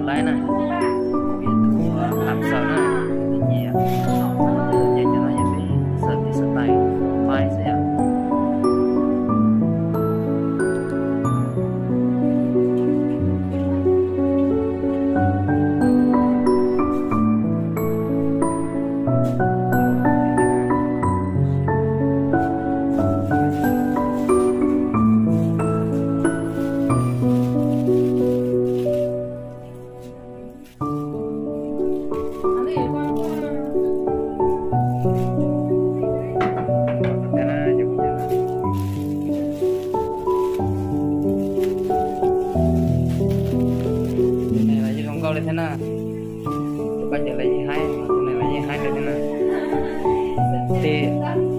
Laib na, kuv yog tus hab xaws na, nyiam, nyiam cov no yog peb xaws peb xaws tais paib xwb yom. Tus neeg los yeej zoo nkauj li thiab na. Tus koj ces lawv yeej haib, tus neeg lawv yeej haib li thiab na. Tes